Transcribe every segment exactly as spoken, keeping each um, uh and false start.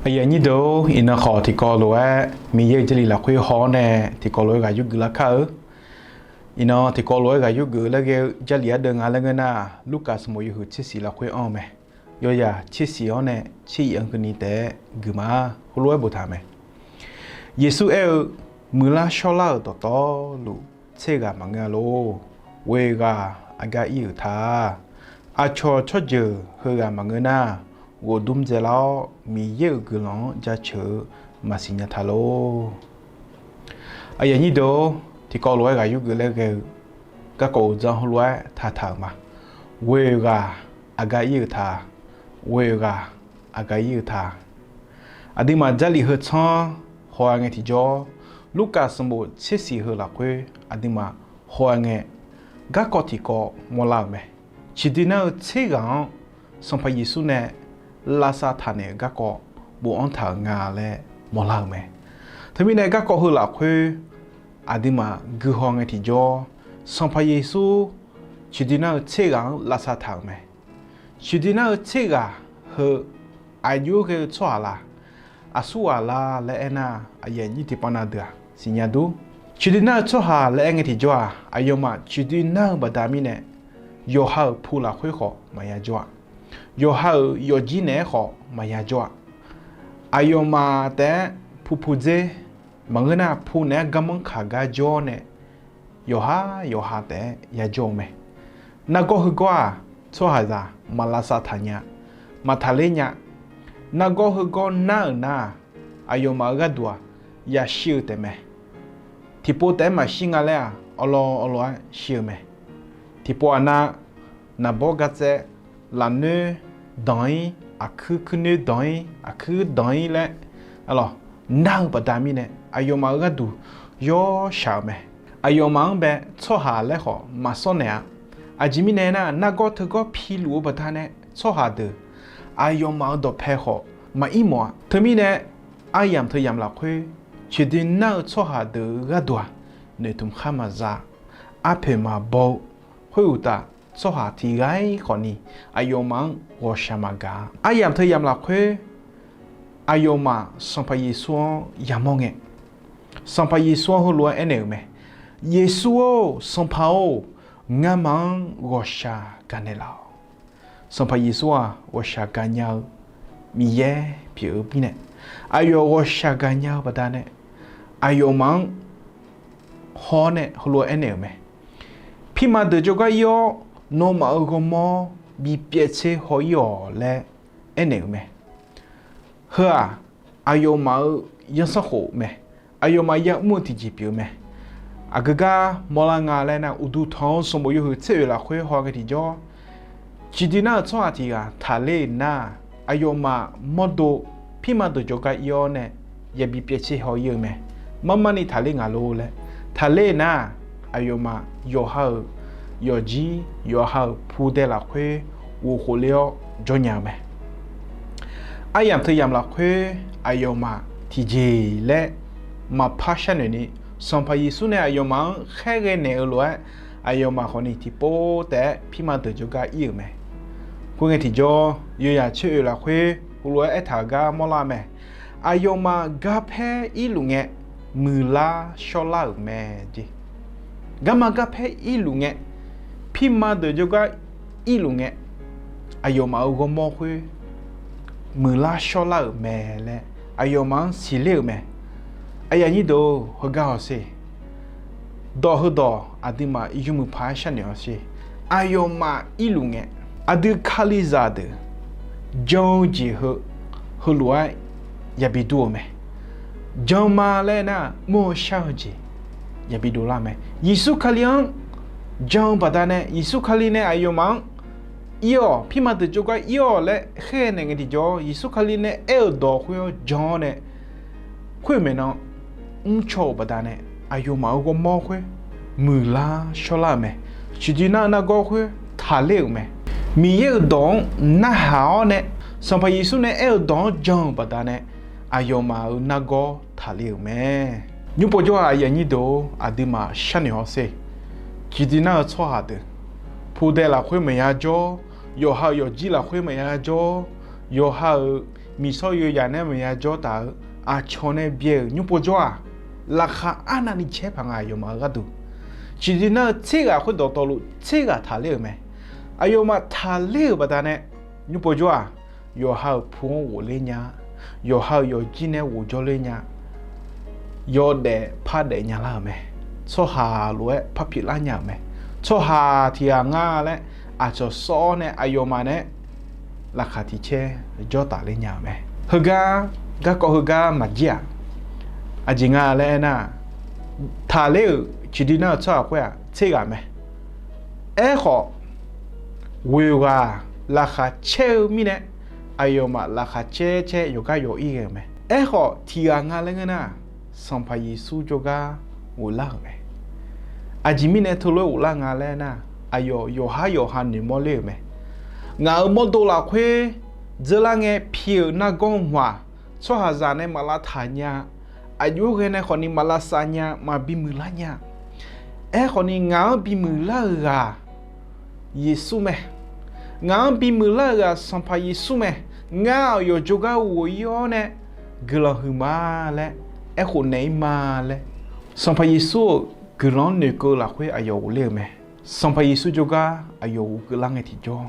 Aqyuif aqnyir deuq-or, iqnan khawf tiqkawv lof-aer Miqyaer-euq Jarlif lafkhoer haw-awr nae tiqkawv lof-aer ghaq yurgeuf lar kar-eu. Iqnan tiqkawv lof-aer ghaq yurgeuf laer ghae-eu Jarlif ardeuv nga laer ngeur nar, Lurkaf sanqbof yawhuiq tser siq lafkhoer anr-eu mae. Yawyaq tser siq-awr nae tser iq-anr keuvni taef-aer guiq ma. Heulof-aer boftaq-euq mae. Yeqsur aer-eu, Muiqlar shawrlar-euq dawqtawvluf tser ghaq maqngeur-a lor. Ghoeq ghaq aqgar ir-euq ta. Aqcawq tsawrjeuq heughaq maqngeur nar, ghofdmr dzaelar-awr Miqyaer-euq guiqlanq-anr jaceuq-eu maqsiq nya ta lor. Aqyuif aqnyir deuq-or, tiqkawv lof-aer ghaq yurgeuf laer ghae-eu garkawv uqdzan heulof-aer taqtaq-euq ma. Ghoeq ghaq aqgar ir-euq ta. Ghoeq ghaq aqgar ir-euq ta. Aqduimaf Jarlif heu tsanr haw-a ngae tiqjawr, Lurkaf sanqbof tser siq heu lafkhoer aqduimaf haw-a ngae, garkawv tiqkawv mawrlar-euq mae. Ciqdui nar-eu tser ghaq-anr Sanqpaq Yeqsur nae lavsav taqnaeq-euq garkawv bofanr taq-euq nga laer mawrlar-euq mae. Teumirnae garkawv heu lafkhoer aqduimaf guihaw ngae tiqjawr, Sanqpaq Yeqsur ciqdui nar-eu tser ghaq-anr lavsav taq-euq mae. Ciqdui nar-eu tser ghaq heu aqjox-aer ghae-eu tsawrhaq la? Aqsur ghaq la laer aernar, aqyuif aqnyir tiqpav na deuq-aq siqnya dur. Ciqdui nar-eu tsawrhaq laer aer ngae tiqjawr-aq, aqyawfmaf ciqdui nar-eu baqda mirnae, yawqha-euq pu lafkhoer khawf maqya jawr-a. Yawqha-euq yawfjir naeq-aer khawf maqya jawr-a. Aqyawfmaf taef-aer pu pu dzer, maqngeur nar pu naeq-aer garmanr kaq gar jawr nae, yawqha yawqha taef-aer ya jawr-eu mae. Nargawr heugawr-aq, tsawrhaqzaq maq lavsav taq nya, maq taqler nya. Nargawr heugawr nar-euq nar-aq, aqyawfmaf-euq gharduq-aq, yashir-eu taefmae. Tiqpov taef-aer maqshir nga laer-aq, awrlawr awrlawr-aer shir-eu mae. Tiqpov aqnav naqbawr gartsaev, lafnoer danq-ir, aqkuir kuirnoer danq-ir, aqkuir danq-ir laer, aqlawq, nar-eu baqda mirnae aqyawfmaf-euq gharduq yawshaq-euq mae. Aqyawfmaf-anr bae tsawrhaq laer khawf maqsawr naeq-a. Aqjeq mirnae aernar, nargawr teugawr piluf-eu baqdanae tsawrhaq deuq aqyawfmaf-euq dawqpae khawf maqir mawf-a. Teumirnae aryamq teuyamq lafkhoer ciqdui nar-eu tsawrhaq deuq-euq gharduq-aq, noeqtmq khar maqza, arpoeq maqbaw-eu khoeruqtaf, tsawrhaq tiq ghaq-ir khawfni aqyawfmaf-anr ghawqshaq maqgaq-a. Aryamq teuyamq lafkhoer aqyawfmaf Sanqpaq Yeqsur-anr yamawr ngae, Sanqpaq Yeqsur-anr heulof-aer aernaeq-euq mae. Yeqsur-or, Sanqpaq-or, ngamaf-anr ghawqshaq gaqnaeq laf-awq. Sanqpaq Yeqsur-aq, ghawqshaq gaqnya-eu Miqyaer pyeuf-eu mirnae, aqyawf ghawqshaq gaqnya-eu baqdanae aqyawfmaf-anr hawr nae heulof-aer aernaeq-euq mae. Pirma deuq jawrgar ir-awr, nawmaf-euq ghawrmawr bipyaev tser haw-ir-awq laer aernaeq-euq mae. Heu-aq, aqyawfmaf-euq yansanrkhof mae. Aqyawfmaf yamr-eu tiqjeq pyeuf-eu mae. Aqgeu gar mawrlar nga laer nar, uqduq tanq-eu sanqbof yawhuiq tser oeq lafkhoer haw ngae tiqjawr, ciqdui nar-euq tsawrhaq tiq ghaq taqler-euq nar, aqyawfmaf mawrdo pirma deuq jawrgar ir-awr nae yabi pyaev tser haw-ir-eu mae. Marmarni taqler ngaq lor laer, taqler nar, aqyawfmaf yawqha-euq yawfjir, yawqha-euq pudae lafkhoer ghof khofler-awr jawrnya-eu mae. Aryamq teuyamq lafkhoer aqyawfmaf tiqjeq laer maqpar sharnoeq ni, Sanqpaq Yeqsur nae aqyawfmaf-anr khaerghae naeq-eu lof-aer, aqyawfmaf khawfni tiqpov taef-aer pirma deuq jawrgar ir-euq mae. Khoerngae tiqjawr, yawzaq tser oeq lafkhoer heulof-aer aertaq-euq gar mawrlar mae. Aqyawfmaf garpaer irluf ngae, muiqlar shawrlar-euq mae jeq. Garma garpaer irluf ngae, pirma deuq jawrgar irluf ngae, aqyawfmaf-euq ghawrmawr khoer muiqlar shawrlar-euq mae laer aqyawfmaf-anr siqler-euq mae. Aqyuif aqnyir deuq-or, heugar hawsher. Dawq heudawq aqduimaf yawmuiq paq-aer sharnoeq hawsher. Aqyawfmaf irluf ngae, aqdui Kalizaq deuq jan-eu jeq heu, heulof-aer yabi dur-eu mae. Jan ma laer nar, mr-eu shar-eu jeq yabi dovlar mae. Yeqsur Kali-anr jan-eu baqdanae, Yeqsur Kali nae aqyawfmaf-anr ir-awq, pirma deuq jawrgar ir-awq laer khaernaeq ngae tiqjawr, Yeqsur Kali nae aer-euq dawq khoer-anr jan-awr nae, khoermaeq nan mrcaw-euq baqdanae, aqyawfmaf-euq ghawrmawr khoer muiqlar shawrlar-euq mae. Ciqdui nar-eu nargawr khoer taqler-euq mae. Miqyaer-euq dawq-anr narhaq-awr nae, Sanqpaq Yeqsur nae aer-euq dawq-anr jan-euq baqdanae, aqyawfmaf-euq nargawr taqler-euq mae. Nymr povjawr-aq, aqyuif aqnyir deuq-or, aqduimaf sharnoeq hawsher. Ciqdui nar-eu tsawrhaq deuq, pudae lafkhoer maqya jawr, yawqha-euq yawqjir lafkhoer maqya jawr, yawqha-euq miqshawr yoyaq nae maqya jawr taf-eu aqcawq nae byae-euq nymr pov jawr-aq, laqkhaq arnavni caer paq nga aqyawfmaf-eu gharduq. Ciqdui nar-eu tser ghaq khoerdawq tawvluf tser ghaq taqler-euq mae. Aqyawfmaf taqler-euq baqdanae nymr pov jawr-aq, yawqha-euq pu-anr ghofler nya, yawqha-euq yawqjir nae ghofjawr ler nya, yawdaef pardaef nyalar-euq mae. Tsawrhaq lof-aer parpyeuf lar nya-euq mae. Tsawrhaq tiq ghaq nga laer aqcawq sawr-awr nae aqyawfmaf nae laqkhaq tiq caer jawr tafler nya-euq mae. Heugar, garkawv heugar maqjir-aq, aqjeq nga laer aernar, taqler-euq ciqdui nar-euq tsawrhaq khoer-aq tser ghaq mae. Aerkhawf, ghoeq ghaq laqkhaq caer-eu mirnae, aqyawfmaf laqkhaq caer caer yawqgar yawq-ir ghae-euq mae. Aerkhawf, tiq ghaq nga laer ngeur nar, Sanqpaq Yeqsur jawrgar ghoflar-euq mae. Aqjeq mirnae teulof-aer ghoflar nga laer nar, aqyawf yawqhar yawqha noeqmawr ler-euq mae. Ngaq-euq mawrdo lafkhoer dzeurlar ngae pi-euq nargawr hmq-aq, tsawrhaqzaq nae maq lavtaq nya, aqjox-aer ghae nae khawfni maq lavsav nya, maqbi muiqlar nya. Aerkhawfni ngaq-anr bimuiq lar-eu ghaq Yeqsur mae. Ngaq-anr bimuiq lar-eu ghaq Sanqpaq Yeqsur mae. Ngar aqyawf jawrgar ghof-ir-awr nae guiqlanq huiqma laer, aerkhof naeq-ir ma laer, Sanqpaq Yeqsur-euq guiqlanq-anr noeqkeuv lafkhoer aqyawf ghofler-euq mae. Sanqpaq Yeqsur jawrgar aqyawf ghofkeuv lar ngae tiqjawr,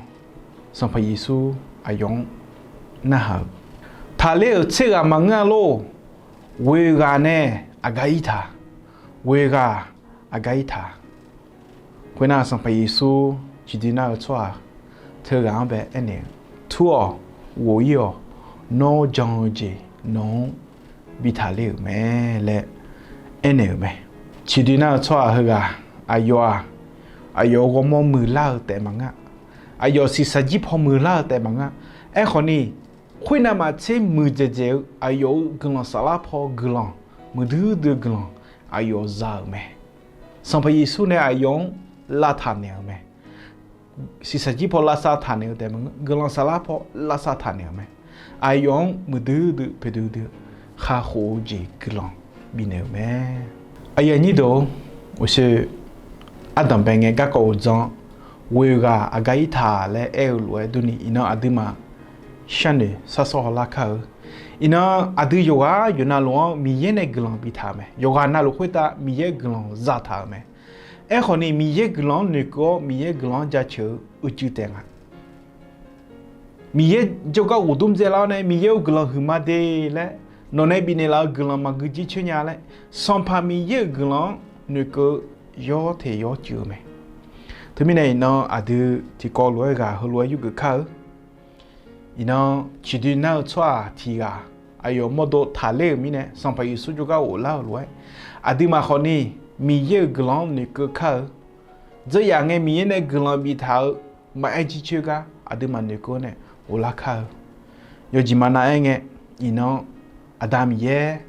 Sanqpaq Yeqsur aqyawf-anr narhaq-euq, taqler-euq tser ghaq maqngeur-a lor. Ghoeq ghaq nae aqgar ir taq, ghoeq ghaq aqgar ir taq. Khoernar, Sanqpaq Yeqsur ciqdui nar-eu tsawrhaq teughaq-anr bae aernaeq-eu, Tur-awq, ghof-ir-awq. Nawr jan-eu jeq nawq-anr bi taqler-euq mae laer aernaeq-euq mae. Ciqdui nar-eu tsawrhaq heughaq, aqyawf-aq, aqyawf-euq ghawrmawr muiqlar-eu taef maqngeur. Aqyawf shiqshaq jir paw muiqlar-eu taef maqngeur. Aerkhawfni, khoernav maqtser muiqdzaeq dzaeq-eu aqyawf-euq guiqlanq saflar paw guiqlanq, muiqdui dui-eu guiqlanq aqyawf za-euq mae. Sanqpaq Yeqsur nae aqyawf-anr lavtaq naeq-euq mae. Shiqshaq jir paw lavsav taq naeq-eu taef maqngeur, guiqlanq saflar paw lavsav taq naeq-euq mae. Aqyawf-anr muiqdui dui poeqdui dui-eu kakhof-eu jeq guiqlanq bifnaeq-euq mae. Aqyuif aqnyir deuq-or, uqshoe ardanqbae ngae garkawv uqdzan, ghoeq ghaq aqgar ir taq laer aer-eu lof-aer durni, iqnan aqduimaf sharnoeq sarsawr hawlar kar-eu. Iqnan aqdui yawqghaq yawqnavluf-anr Miqyaer nae guiqlanq bitaq-euq mae. Yawqghaq navluf khoertav Miqyaer guiqlanq zataq-euq mae. Aerkhawfni, Miqyaer guiqlanq-anr noeqkeuv-awr Miqyaer guiqlanq-anr jaceuq-eu uicuiv taef nga. Miqyaer jawrgar ghofdmr dzaelar-awr nae Miqyaer-euq guiqlanq huiqma de laer, nawq nae bifnaeq laf-eu guiqlanq maqgui jircoer nya laer, Sanqpaq Miqyaer-euq guiqlanq-anr noeqkeuv-eu yawr teq yawr cuiv-eu mae. Teumirnae iqnan aqdui tiqkawv lof-aer ghaq heulof-aer yurgeuf kar-eu. Iqnan ciqdui nar-eu tsawrhaq tiq ghaq aqyawf mawrdo taqler-euq mirnae Sanqpaq Yeqsur jawrgar ghoflar-eu lof-aer, aqduimaf khawfni Miqyaer-euq guiqlanq-anr noeqkeuv kar-eu. Dzeur yaf ngae Miqyaer nae guiqlanq biftaq-eu maqaer jircoer gar aqduimaf noeqkeuv-awr nae ghoflar kar-eu. Yawjeq maqnav aer ngae, iqnan Aqda Miqyaer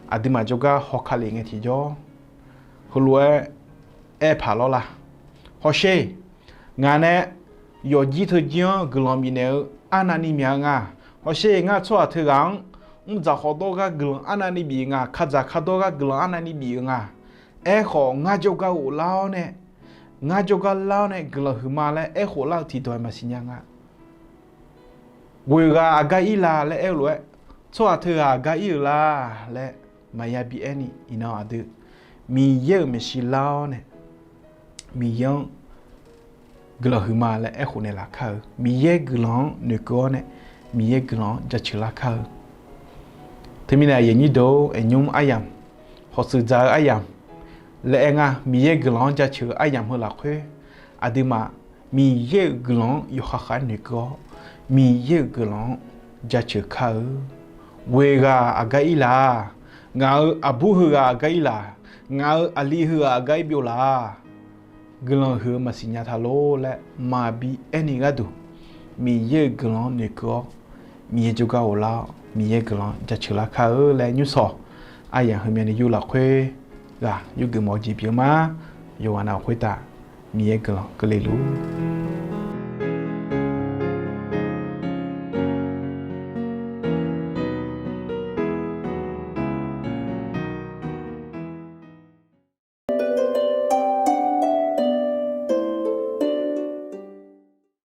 aqduimaf jawrgar hawkale ngae tiqjawr, heulof-aer aer paq lawr la? Hawsher, ngaq nae yawfjir teujir-anr guiqlanq bifnaeq-eu arnavni myaq-eu nga. Hawsher, ngar tsawrhaq teughaq-anr mrdzaq khawf dawr gar guiqlanq arnavni bif-eu nga, kadzaq kadawr gar guiqlanq arnavni bif-eu nga. Aerkhawf, ngar jawrgar ghoflar-awr nae, ngar jawrgar lar-awr nae guiqlanq huiqma laer aerkhof lar-eu tiqdawq-aer maqsiq nya nga. Ghoeq ghaq aqgar ir la laer aer-eu lof-aer, tsawrhaq teughaq aqgar ir-euq la laer maqya bi aer ni, iqnan aqdui Miqyaer-euq maeqshi lar-awr nae, Miqyaer-anr guiqlanq huiqma laer aerkhof naeqlaf kar-eu. Miqyaer guiqlanq-anr noeqkeuv-awr nae, Miqyaer guiqlanq-anr jaceuq lar kar-eu. Teumirnae aqyuif aqnyir deuq-or, aqnymr aryamq, hawshuif dzaq-eu aryamq laer aer ngar, Miqyaer guiqlanq-anr jaceuq-eu aryamq heu lafkhoer, aqduimaf Miqyaer-euq guiqlanq-anr yawkhav khav-aer noeqkeuv-awr, Miqyaer-euq guiqlanq-anr jaceuq kar-eu. Ghoeq ghaq aqgar ir la? Ngaq-euq aqbur heughaq aqgar ir la? Ngaq-euq aqli heughaq aqgar ir byov la? Guiqlanq huiq-eu maqsiq nya ta lor laer maqbi aer ni gharduq, Miqyaer-euq guiqlanq-anr noeqkeuv-awr, Miqyaer jawrgar ghoflar-awr, Miqyaer guiqlanq jaceuq lar kar-eu laer nymrshawq aryamq heumyav ni yur lafkhoer ghaq yurgeuf mawf-eu jeq pyeuf-eu ma. Yawqghaq navluf khoertav Miqyaer guiqlanq keuvle luf.